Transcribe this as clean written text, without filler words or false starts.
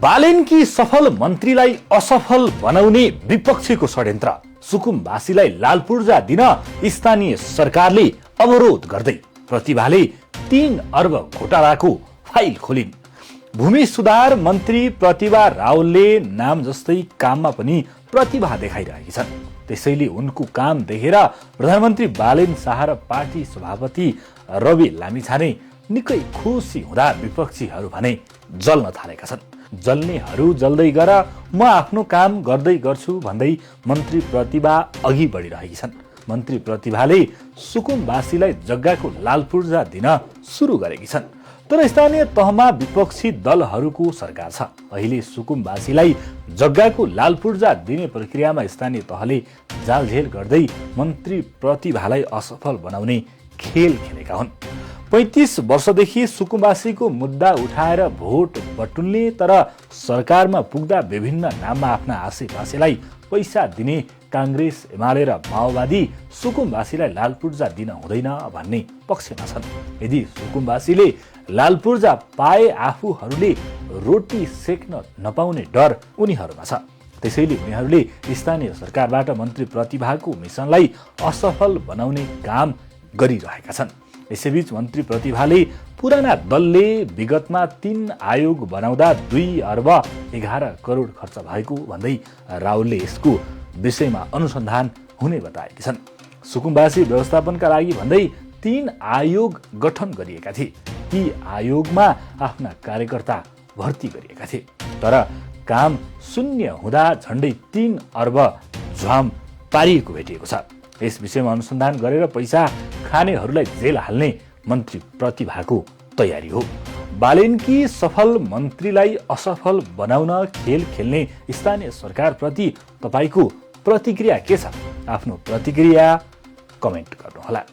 बालेनकी सफल मन्त्रीलाई असफल बनाउने विपक्षीको षड्यन्त्र। सुकुमवासीलाई लाल पूर्जा दिन स्थानीय सरकारले अवरोध गर्दै प्रतिभाले 3 अर्ब घोटालाको फाइल खोलिन्। भूमि सुधार मन्त्री प्रतिभा रावलले नाम जस्तै काममा पनि प्रतिभा देखाइरहेकी छन्। त्यसैले उनको काम देखेर प्रधानमन्त्री बालेन शाह र पार्टी सभापति रवि लामिछाने निकै खुसी हुँदा विपक्षीहरू भने जल्न थालेका छन्। जल्नेहरू जल्दै गर, म आफ्नो काम गर्दै गर्छु भन्दै मन्त्री प्रतिभा अघि बढिरहेकी छन्। मन्त्री प्रतिभाले सुकुमवासीलाई जग्गाको लाल पूर्जा दिन सुरु गरेकी छन्। तर स्थानीय तहमा विपक्षी दलहरूको सरकार छ। अहिले सुकुमवासीलाई जग्गाको लाल पूर्जा दिने प्रक्रियामा स्थानीय तहले जालझेल गर्दै मन्त्री प्रतिभालाई असफल बनाउने खेल खेलेका हुन्। 35 वर्षदेखि सुकुमवासीको मुद्दा उठाएर भोट बटुल्ने तर सरकारमा पुग्दा विभिन्न नाममा आफ्ना आसेपासेलाई पैसा दिने काङ्ग्रेस, एमाले र माओवादी सुकुमवासीलाई लाल पूर्जा दिन हुँदैन भन्ने पक्षमा छन्। यदि सुकुमवासीले लाल पूर्जा पाए आफूहरूले रोटी सेक्न नपाउने डर उनीहरूमा छ। त्यसैले उनीहरूले स्थानीय सरकारबाट मन्त्री प्रतिभाको मिसनलाई असफल बनाउने काम गरिरहेका छन्। यसैबीच मन्त्री प्रतिभाले पुराना दलले विगतमा 3 आयोग बनाउँदा 2 अर्ब 11 करोड खर्च भएको भन्दै रावलले यसको विषयमा अनुसन्धान हुने बताएकी छन्। सुकुमवासी व्यवस्थापनका लागि भन्दै 3 आयोग गठन गरिएका थिए। ती आयोगमा आफ्ना कार्यकर्ता भर्ती गरिएका थिए। तर काम शून्य हुँदा झन्डै 3 अर्ब झ्वाम पारिएको भेटिएको छ। यस विषयमा अनुसन्धान गरेर पैसा खानेहरूलाई जेल हाल्ने मन्त्री प्रतिभाको तयारी हो। बालेनकी सफल मन्त्रीलाई असफल बनाउन खेल खेल्ने स्थानीय सरकारप्रति तपाईको प्रतिक्रिया के छ? आफ्नो प्रतिक्रिया कमेन्ट गर्नुहोला।